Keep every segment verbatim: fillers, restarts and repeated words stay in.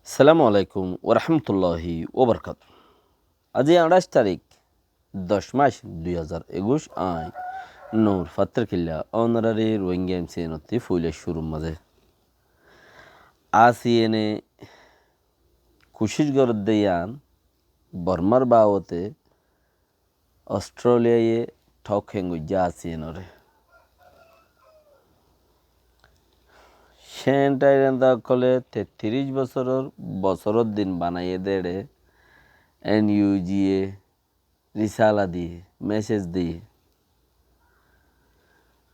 Assalamu alaikum warahmatulláhi wabarakátuhu. Aijja añçáic tarík, doc mac, dui házar ekuic, añí Nur Fattar Killa, ónorari Rohingya M C N ottú foila cúrur mazé. A C N e kucíc gorédde yián Bormar babote Australiaye thók héng goijjé A C N ore. Céntairenda ókkole tettiríc bosóror, bosóror din banaiyé dé éçe N U G e risala diyé, message diyé.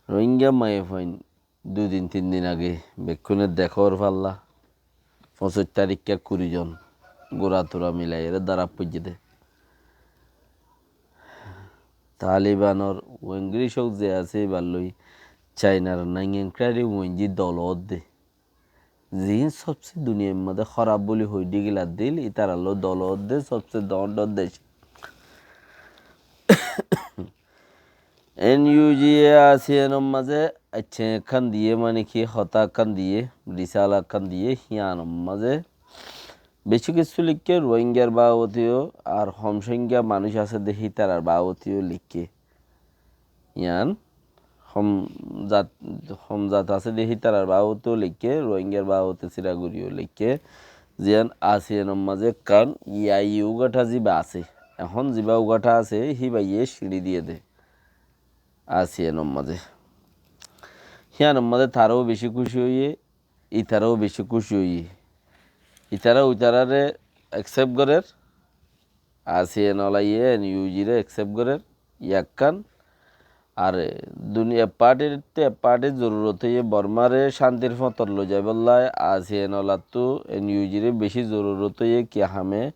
Rohingya maiyafuain dui din tin din age bekkúne dekór falla. Foñsíc taríkka kuri zon gura tura milaiyóre dóra foijjé dé. Talibanor uengiri cók ze asé, íbar loi Cainar naingengkári uenji dol ódde. Ziín sobse duniyair mazé hóraf buli hoidé gila dil, ítarar loi dol ódde sobse doóñr doóñr dec. N U G e A C N or mazé aiccá ekkán diyé, mane ki, hotá ekkán diyé, risala ekkán diyé, híyanor mazé bicí kessú leikké, Rohingyar baboteyo, ar hom songya manúic asé dé hítarar baboteyo leikké. Yián hom zat, hom zat asé dé hítarar baboteyo leikké, Rohingyar babote sira goriyo leikké. Ziyán A C N or mazé ekkán yai ugáta ziba asé. Ehón ziba ugáta asé, híbaye ciñçí diyé dé. A C N or mazé. Híyanor mazé taráo bicí kúci óiye, ítaráo bicí kúci óiye. Ítara uitarare accept gorér, A C N olaye N U G re accept gorér, yakkán. Ar duniya ek party te ek party zorurot óiye Bormare cántir foñtot loi zaibálla A C N olattú N U G re bicí zorurot óiye ki hame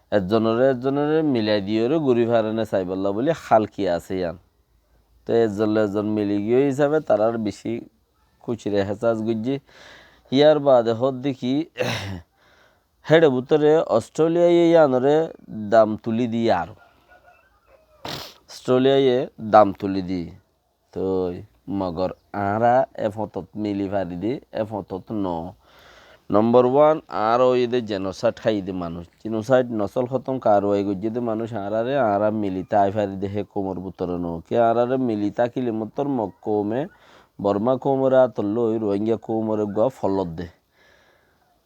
ezzonore ezzonore milai diyóre gorí fare né saibálla buli hál ki asé yián. Te ezzon loi ezzon mili giyói hísabe tarár bicí kúcire hésas goijjé. Yar baade hoódde ki, héçe bútore Australiaye yíanore dam tulí diyé aró. Australiaye dam tulí diyé. Toi mogor añára e foñtot mili fari dé, e foñtot noó. Nombor wan, añára óiye dé genocide háiye dé manúic. Genocide, nosol hótom karwai goijjé dé manúic añárare, añára mili tái fari dé hé koumor bútore noó. Ki añárare mili tákile mottor Mog koume, Borma koumore átot loi Rohingya koumore eggúa folot dé.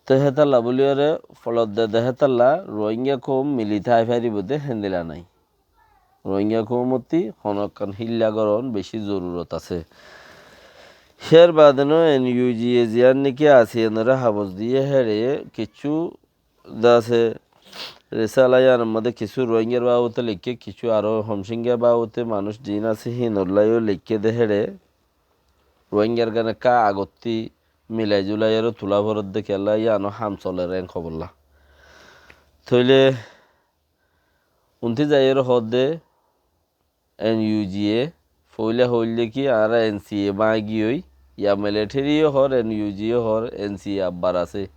Te hétalla bóliyoré folot dé dé hétalla Rohingya koum mili tái faribó dé héndilla nái. Rohingya koumottí honó ekkán hílla goron bicí zorurot asé. Hér baade no N U G e ziyán néki A C N ore habos diyé héçe kiccú de asé risala yíanor modé kissú Rohingyar babote leikké, kissú aró hom songya babote manúic ziín asé híinor laiyo leikké dé héçe. Rohingyar gán ekká agottí milai zulai aró tulá foredde kiyólla yíano ham soler en hobolla. Tóile untí zaiyóre hoódde N U G e, foóila hoóilde ki añára N C A báñgi ói, ya military yó hoór, N U G yó hoór, N C A abbar asé.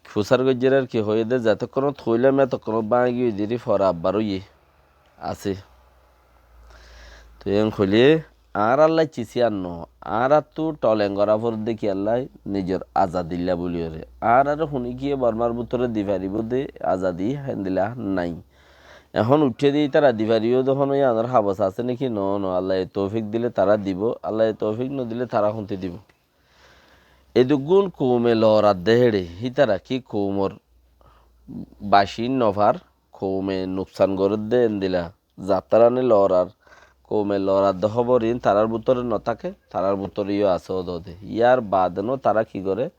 Fusár goijjér ar ki hoiyé dé, zetókkonót hoóilam étókkonót báñgi ói deri fore abbar óiye asé. Toi en hoilé añárar laiccísi ar noó, añárattú toleng gorá foredde kiyólla, nizor azadilla bóliyoré. Añárare huníkiye Bormar bútore di faribó dé azadi héndilla nái. Ehón uiththé dé ítara di faribó dé honó yíanor habos asé néki? Noó, noó. Allaye toufik dile tará dibó, Allaye toufik nodile tará hontí dibó? Eduggún koume loorar dé héçe, hítara ki koumor baci nofar, koume nuksan gorédde endila zatarani loorar, koume loorar dé hóbor iín tarár bútore notáke, tarár bútore yó asé ódode. Yar baade no tará ki goré,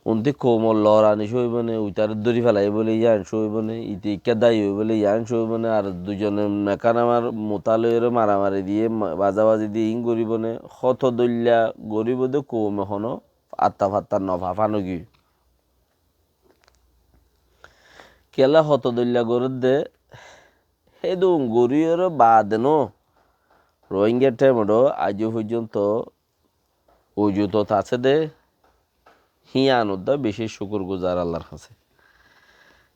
untí koumor loorani cóibo né, uitaré dóri felaiyé bóli yían cóibo né, ite ikká dai ói bóli yían cóibo né, ar duizone mekanamar muta loiyóre maramari diyé, ma-, bazabazi diyé, iín goríbo né, hoto dóilla goríbo dé koume honó atta fatta nofa fánogiyói. Kiyólla hoto dóilla gorédde, hédun goríyoré baade no Rohingya thémedho aijjó foijjonto ujutot asé dé, híyan uddá bicí cúkur guzar Allar hañsé.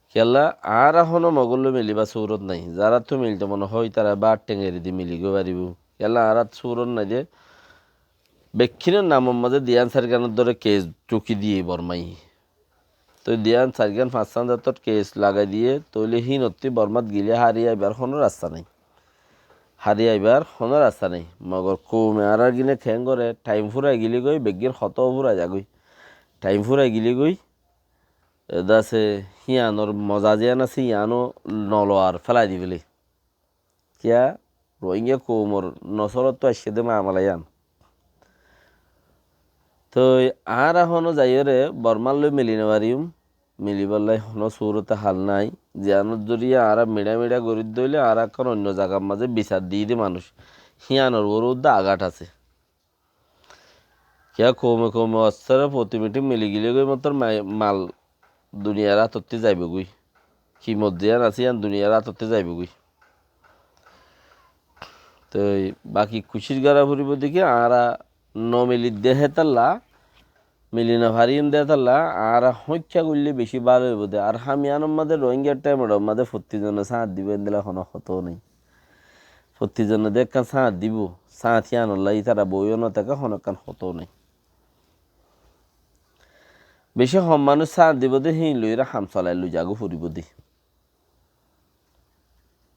Kiyólla añára honó Mogór loi milibá surot nái, zaráttu milto mone hoó ítara báñr thengeri di mili goi faribó. Kiyólla añárát surot nái dé, bekkúnor namor mazé diyan sairgánor dóre kes thúki diyé Bormaye. Toi duiyan, sairgán, fañssán zator kes lagai diye, tóile hínottí Bormát gile hári aibar honó rasta nái. Hári aibar honó rasta nái. Mogor koume añárar gíne keén goré, thaim furai gile goi, beggín hotá furai zagói. Thaim furai gile goi, e dase híyanor moza ziyán asé, híyano noloar, félai diféle. Kiyá? Rohingya koumor nosolottú aiccé dé mamala yían. Toi añára honó zaiyóre Bormár loi mili nofariyum, milibár loi honó surote hal nái. Ziyánor zoriya añára miçá miçá gorí dóile añára ekkán oinno zagar mazé bisar diyí dé manúic. Híyanor uore uddá agat asé. Kiyá koume koume ossóre foti mithi mili gile goi motor ma-, mal duniyar átottí zaibogói. Kimot ziyán asé yían duniyar átottí zaibogói. Toi baki kucíc gorá foribó dé ki añára nomili dé hétalla, mili nofariyum dé hétalla, añára hoikká goille beci bála óibo dé. Ar ham yíanor mazé Rohingyar thaimor mazé fottí zone sáñt dibó endilla honó hotá nái. Fottí zone de ekkán sáñt dibó, sáñt híyanolla ítara boiyó no táke honó ekkán hotá nái. Beci hom manúic sáñt dibó dé, híin loiyóre ham solai loi zagói foribó dé.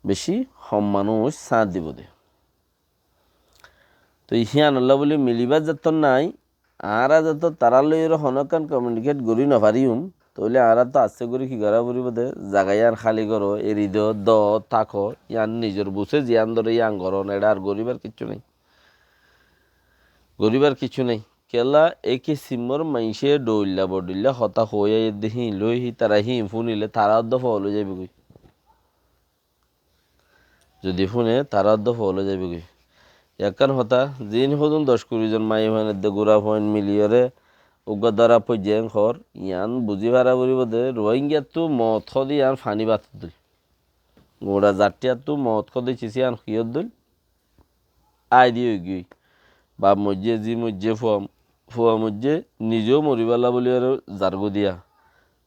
Beci hom manúic sáñt dibó dé. Toi híyanolla buli milibár zator nái, añára zator tarár loiyóre honó ekkán communicate gorí nofariyum, tóile añára to asté gorí ki gorá foribó dé, zaga yían háli goró, eri do, do, táko, yían nizor busé ziyán dóre yían gorón, eçe ar goríbar kiccú nái. Goríbar kiccú nái. Kiyólla, e kisimor maincé dhoilla bodhoilla hotá hoói aiyér dé híin loi, hítara híin fúnile tará uddá fool ói zaibogói. Zodi fúne, tará uddá fool ói zaibogói. Ekkán hotá, ziín hodún doc kuri zon maiyafuain edde gurafuain miliyóre uggúa dóra foijjé en hoór, yián buzí fara foribó dé, Ruáingattú moot hoóde yián faní bátor dóil. Guñça zatthiyattú moot hoóde cis yián kiyór dóil? Aidi óigiyoi. Baf moijjé, zi moijjé, fua, fua moijjé, nize moribálla bóli aró zargói diya.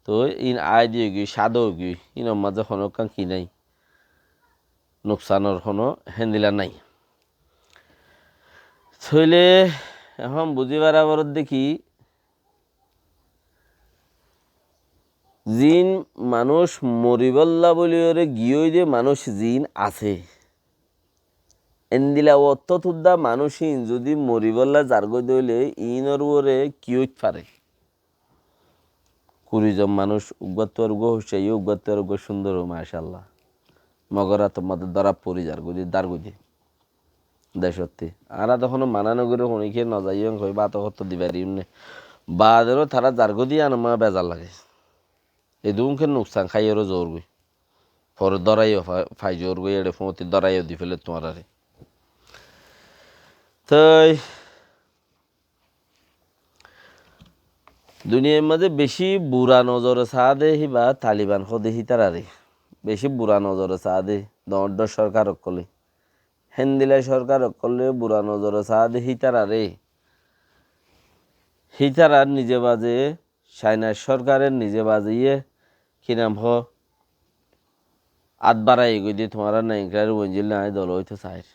Toi iín aidi óigiyoi, cáda óigiyoi. Iínor mazé honókkan ki nái? Nuksanor honó héndilla nái. Tóile ehón buzí fara foredde ki, ziín manúic moribálla bóliyoré giyói de manúic ziín asé, endilla ottót uddá manúic iín zudi moribálla zargói de óile iínor uore ki óit fare? Kuri zon manúic uggúattu ar uggúa hoicáiyo, uggúattu ar uggúa cúndor, macállah. Mogor átor mazé dóra fori zargói de, dárgói de. Decótti. Añára to honó mana nogorí, honíkiye nozaiyó, hoi bát hottó di fariyum né. Baade no tará zargói de yián or mazé bezar lage. Edún ke nuksan háiyoré zoór goi. Fore dóraiyó fa-, fai zoór goi, eçe fúñti dóraiyó di féle tuáñráre. Toi duniyair mazé bicí bura nozore saá de híba Taliban hoó de hítararé. Bicí bura nozore saá de doóñr doóñr sorkar ókkolé. Héndilla sorkar ókkolé bura nozore saá de hítararé. Hítarar nize baze, Cainar sorkare nize bazeye, ki nam hoó, át baraiyé goi de tuáñra na, inkari wonjil na, añí dolo óito sair.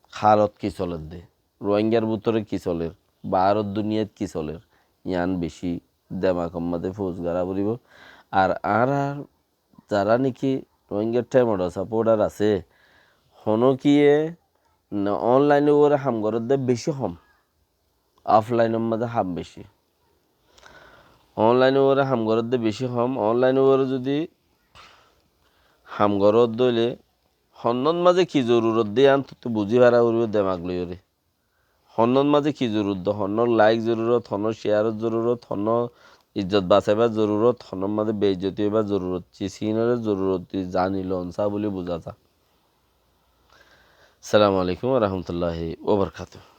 Hálot ki soler de, Ruáingar bútore ki soler, baáror duniyait ki soler, yián bicí demakor mazé fous gorá foribó. Ar añárar zará niki Ruáingar thaimor saporthar asé, honókiye na onlainor uore ham gorédde bicí hom, oflainor mazé ham bicí. Onlainor uore ham gorédde bicí hom. Onlainor uore zudi ham goródde óile honnót mazé ki zorurot de yián tuttú buzí fara foribó demak loiyóre. Honnót mazé ki zorurot de, honnót laik zorurot, honnót ciyarot zorurot, honnót izzot basaibár zorurot, honnót mazé beizzoti óibar zorurot, cis híinoré zorurot di zani lon saá buli buzá za. Assalamu alaikum wa rahmatullahi wa barakatuhu.